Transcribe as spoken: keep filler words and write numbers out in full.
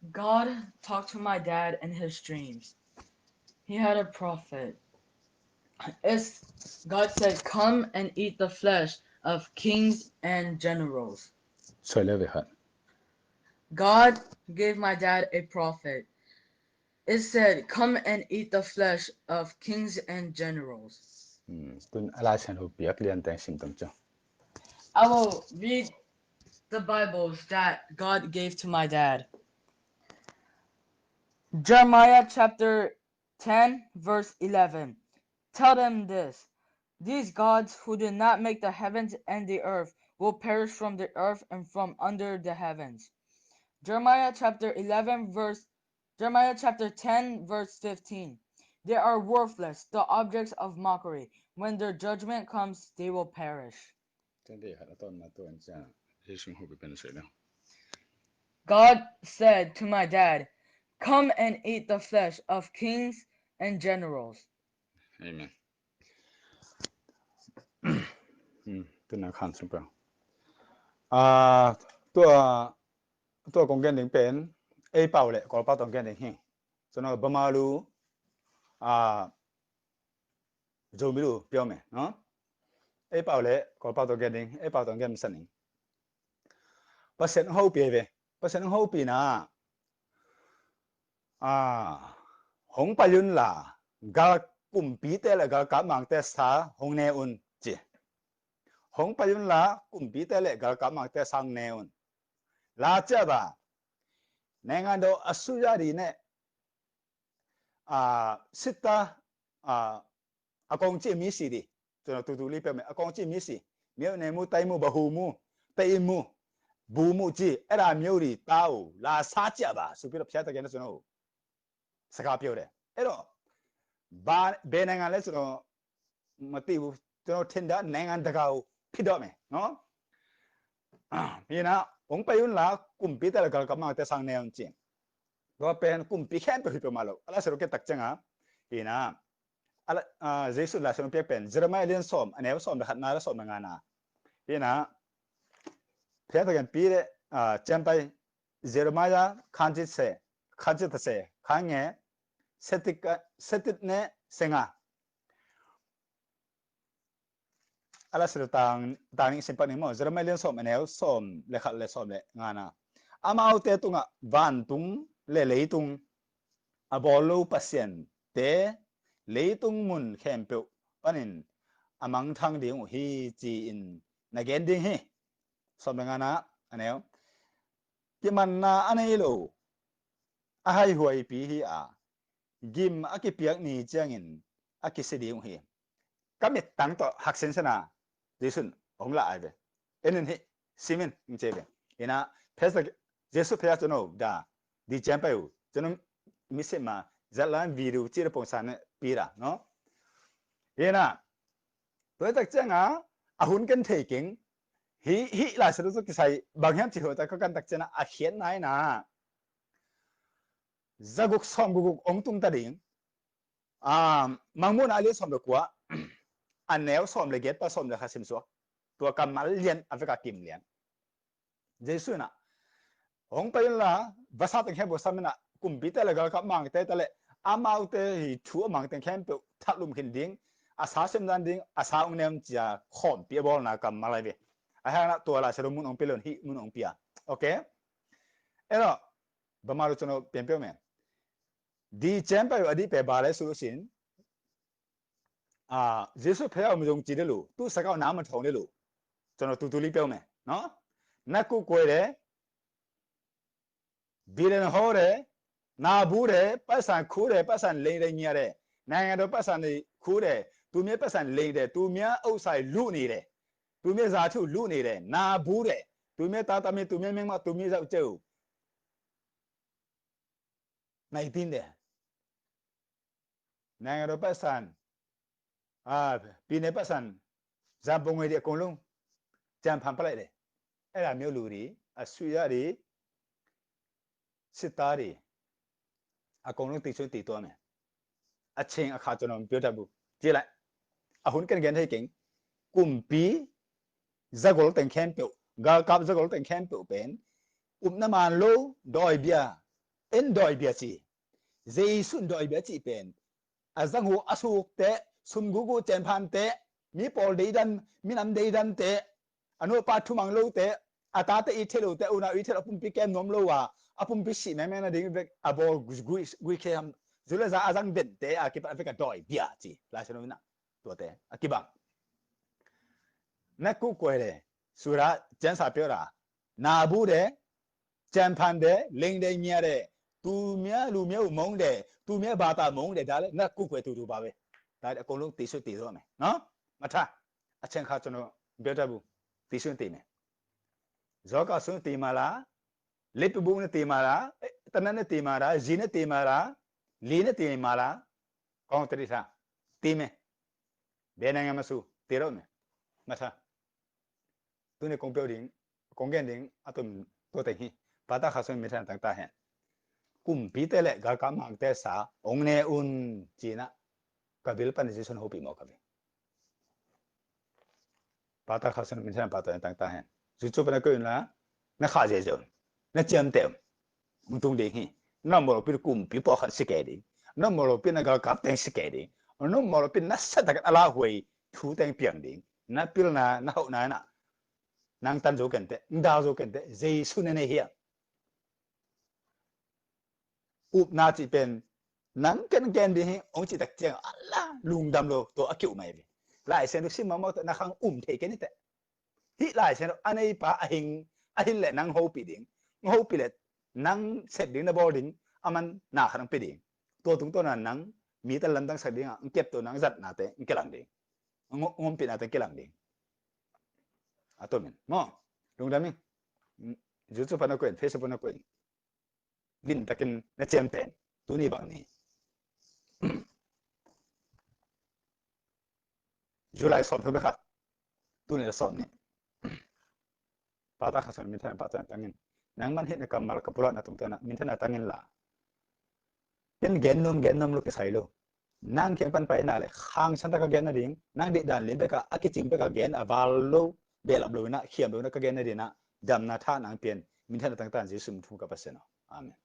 God talked to my dad in his dreams. He had a prophet. It's, God said, "Come and eat the flesh of kings and generals." Soi le ve khat. God gave my dad a prophet. It said, "Come and eat the flesh of kings and generals." Hmm, tun a Lai Siangtho piak lian teng sim tang chu. I will read the Bibles that God gave to my dad. Jeremiah chapter ten, verse eleven. Tell them this: "These gods who did not make the heavens and the earth will perish from the earth and from under the heavens." Jeremiah chapter eleven, verse Jeremiah chapter ten, verse fifteen. "They are worthless, the objects of mockery. When their judgment comes, they will perish." Tende khat a ton na tuan cha. Jesu hu pen se na. God said to my dad, "Come and eat the flesh of kings and generals." Amen. Hmm, tuna khan sung pa. Ah, tua tua kong gen ding pen ei pau le Kawlpau tong gen ding hi. Chuna Bamalu, ah, Zomilu piau me, no? Ei pau le Kawlpau tong gen ding, ei pau tong gen san ning. Pasian hong hopih ve. Pasian hong hopihna, ah, "Hong pai unla, gal kumpite le galkap mangte sa hong ne un," ci. "Hong pai unla, kumpite le galkap mangte sa hong ne un. Lasiapa, နိုင်ငံတော်အစိုးရတွေနဲ့ အာ၊ စစ်သား၊ အာ၊ အကောင်းကြီးမျက်စိတွေ၊ ကျွန်တော်တူတူလေးပြောမယ်၊ အကောင်းကြီးမျက်စိ၊ မြို့နယ်မှူး၊ တိုင်းမှူး၊ ဗဟိုမှူး၊ တပ်ရင်းမှူး၊ ဗိုလ်မှူးကြီး၊ အဲ့ဒါမျိုးတွေ သားကို လာစားကြပါဆိုပြီးတော့ ဘုရားသခင်က ကျွန်တော်ကို စကားပြောတယ်။ အဲ့တော့ ဘာ၊ ဘယ်နိုင်ငံလဲဆိုတော့ မသိဘူး။ ကျွန်တော်ထင်တာ နိုင်ငံတကာကို ဖြစ်တော့မယ်နော်။ အာ၊ ဟိုနာ၊ ဟိုင်းပယုန်လာ ကွမ်ပီတဲလဂါကမန်တဲဆန်နေအောင်ချင်း၊ တော့ ပန်ကွမ်ပီခဲန်ပဟိပမာလို့ အလားစရုပ်ကတကချင်ဟာ၊ ဟိုနာ၊ အလား၊ အာ၊ ယေရှုလာစရုပ်ပြပန်၊ ယရမယလင်းစောမ်၊ အနည်းစောမ်တစ်ခါ၊ နားစောမ်တစ်ခါနာ၊ ဟိုနာ၊ ဖျက်တဲ့ကံပီးတဲ့၊ အာ၊ ကျမ်းပိုင်၊ ယရမယ ခန်းကြီးဆယ်၊ ခန်းကြီးတစ်ဆယ်၊ ခန်းငယ် ဆယ့်တစ်က၊ ဆယ့်တစ်နဲ့ ဆယ့်ငါး။ အဲ့ဒါဆိုတော့ တန်၊ တန်ရင်းစင်ပတ်နေမှာ၊ ယရမယလင်းစောမ်၊ အနည်းစောမ်၊ လက်ခတ်လက်စောမ်လက်ငါနာ၊ အမအောက်တဲတုံးက ဗန်တုံး လက်လေးတုံး အဘောလုံးပတ်စံတဲ လေးတုံးမွန်ခဲမ်ပြုတ် ပနင် အမင်းထန်းဒင်းဟီ ကြည်အင် နဂန်ဒင်းဟီ။ စောမ်လက်ငါနာ၊ အနည်း ကမန်နာ အနည်းလို့ အဟိုင်ဟိုင်ပီးဟီအာ၊ ဂိမ်အကပိယက်နီကျင်းအင် အကစီဒီယုံဟီ။ ကမစ်တန်တော့ ဟက်စင်စနာ၊ ယေရှု ဟိုင်းလာအိုင်ဝဲ၊ အနင်ဟီ စီမင် ငချေဝဲ။ ဟိုနာ၊ ဖဲစ၊ ယေရှုဖဲကျွန်တော်ဒါ၊ ဒီကျမ်းပိုင်ကို ကျွန်တော် မျက်စိမှာ ဇာတ်လမ်း ဗီဒီယို ကြည့်တဲ့ပုံစံနဲ့ ပေးတာနော်။ ဟိုနာ၊ ဘယ်တစ်ချက်ငါ အဟုန်ကန်ထေကင်း၊ ဟိ၊ ဟိလာစရုပ်ကစား၊ ဘာဟန်ချီဟိုတကကန်တစ်ချက်နာ၊ အရှက်နိုင်နာ၊ ဇာတ်ကုတ် ဆောင်ကုတ် အောင်တုံးတဒင်း၊ အာ၊ မင်မုန်အလေး ဆောင်တစ်ကွာ၊ အနည်းစောမ်လက် ဂက်ပတ်စောမ်လက် ခါစင်စွာ၊ တူကမလျံ၊ အဝဲကကိမ်လျံ။ ယေရှုနာ၊ ဟိုင်းပယုန်လာ ဘဆာတင်ခဲဘောဆာမနာ၊ ကွမ်ပီတဲလဂါကမန်တဲတဲလ၊ အမအောက်တဲဟီ ထူအမန်တင်ခဲမ်ပြုတ် ထပ်လုံခင်ဒင်း၊ အဆာစင်ဒန်ဒင်း၊ အဆာအောင်နမ်ချာ ခွမ်ပီးအဘောလနာ ကမလဝဲ။ အဟဲနာ၊ တူလာစရုပ်မုန်အောင်ပီးလွန်ဟီ မုန်အောင်ပီးအာ။ โอเค။ အဲ့တော့ ဗမာလို ကျွန်တော် ပြန်ပြောမယ်။ ဒီကျမ်းပိုင်ကို အဓိပ္ပာယ် ဘာလဲဆိုလို့ရှိရင်၊ အာ၊ ယေရှုဖဲအောင် မယုံကြည်တဲ့လူ၊ သူ့စကားကို နားမထောင်တဲ့လူ၊ ကျွန်တော် တူတူလေး ပြောမယ်နော်။ နတ်ကိုးကွယ်တယ်၊ ဘီလင်ဟောတယ်၊ နာဘူးတယ်၊ ပိုက်ဆံခိုးတယ်၊ ပိုက်ဆံလိမ်တယ်၊ ညှာတယ်၊ နိုင်ငံတော်ပိုက်ဆံတွေခိုးတယ်၊ သူများပိုက်ဆံလိမ်တယ်၊ သူများဥစ္စာတွေ လုနေတယ်၊ သူများဇာတ်ထုတ် လုနေတယ်၊ နာဘူးတယ်၊ သူများသားသမီး၊ သူများမိန်းမ၊ သူများယောက်ျားကို နိုင်တင်းတယ်။ နိုင်ငံတော်ပိုက်ဆံ၊ အာ၊ ပြည်နယ်ပိုက်ဆံ၊ ရန်ပုံငွေတွေ အကုန်လုံး ကြံဖန်ပလိုက်တယ်။ အဲ့ဒါမျိုးလူတွေ၊ အစိုးရတွေ၊ စစ်သားတွေ အကုန်လုံး သေဆုံးသေသွားမယ်။ အချိန်အခါ ကျွန်တော် မပြောတတ်ဘူး။ ကြည့်လိုက်။ အဟုန်ကန်ဂန်ထေကင်း၊ ကွမ်ပီး ဇာတ်ကုတ်တင်ခဲမ်ပြုတ်၊ ဂါကပ် ဇာတ်ကုတ်တင်ခဲမ်ပြုတ်ပင်၊ ဥပနမန်လို ဒေါ်ဘျာ၊ En dawi bia ci. Jesu in dawi bia cih pen a zang uh a sukte, sumguk uh, cenphante, mi pawl deidan, minam deidante, a nupa thumang lote, a tate it thei lote, a unau it thei lo, a pumpi kem nuam lo a, a pumpi sih mengmeng nading vek a bawl gui, gui khem, zu le za a zang dente a kipan a vek a dawi bia ci. Lai Siangtho in ah tuate a kibang. Na kukuai le, sura, ciansa piora, nabu de, cianphan de, ling de, ngia de, tumia, lumia, umong de, tumia, bata, mong de, dale, na kukuai tu tu ba ve. Dale, a kong lung ti su ti zo me, no? Matha, a ciang kha cono, beta bu, ti su ti me. Zo ka su ti mala, lip bu na ti mala, eh, tana na ti mala, zi na ti mala, li na ti mala, kong teri sa, ti me. Bena nga masu, ti ro me. Matha. Tuni kong peuh ding, kong gen ding a tum tua teng hi. Pata kha sung minthan tang ta hen. Kumpite le galkap mangte sa ong ne un cina. Ka bil pan Jesu na hopi mo ka bil. Pata kha sung minthan pata tang ta hen. Zucu pan a koi un la na kha je je un. Na ciam te un. Hong tung ding hi. Na mawlpi kumpi pawlkhat si kei ding. Na mawlpi na galkap teng si kei ding. Na mawlpi na sa tak a la huai thu teng piang ding. Na pilna, na hauhna na. Nang tan zo kente, nang dau zo kente, Jesu ne ne hiang. Upna ci pen, nang ken ken ding hi, ong ci tak ciang, ala, lungdam lo, to a kiu mai ve. Lai Siangtho sim mawk mawk te, na khang um thei ken hi te. Hih Lai Siangtho a neipa a hing, a hin le nang hopi ding. Nang hopi le nang sep ding, na bawl ding, a man na kha nang pi ding. Tua tungtawn a nang mi tan lamdang sak ding a, nang kep to nang zatna te, nang kilang ding. Nang ompihna te kilang ding. A to min. Mo, lungdam in. Zucu pan a kuen, Facebook pan a kuen. Gintakin na ciam pen, tuni bang ni. July sawm thum le khat, tuni le sawm ni. Pata kha sawm minthan pata tangin. Nang man hih na kammal ka pulak na tungtana, minthan a tangin la. Ken gen nom, gen nom lo kisai lo. Nang kiang pan pai na le, khang san ta ka gen na ding, nang dih dan lim beka, a kicing beka gen, a val lo, belap lo ina, khiam lo ina ka gen na ding na, damna tha nang pian, minthan a tangtan Jesu min thum ka Pasian aw. Amen.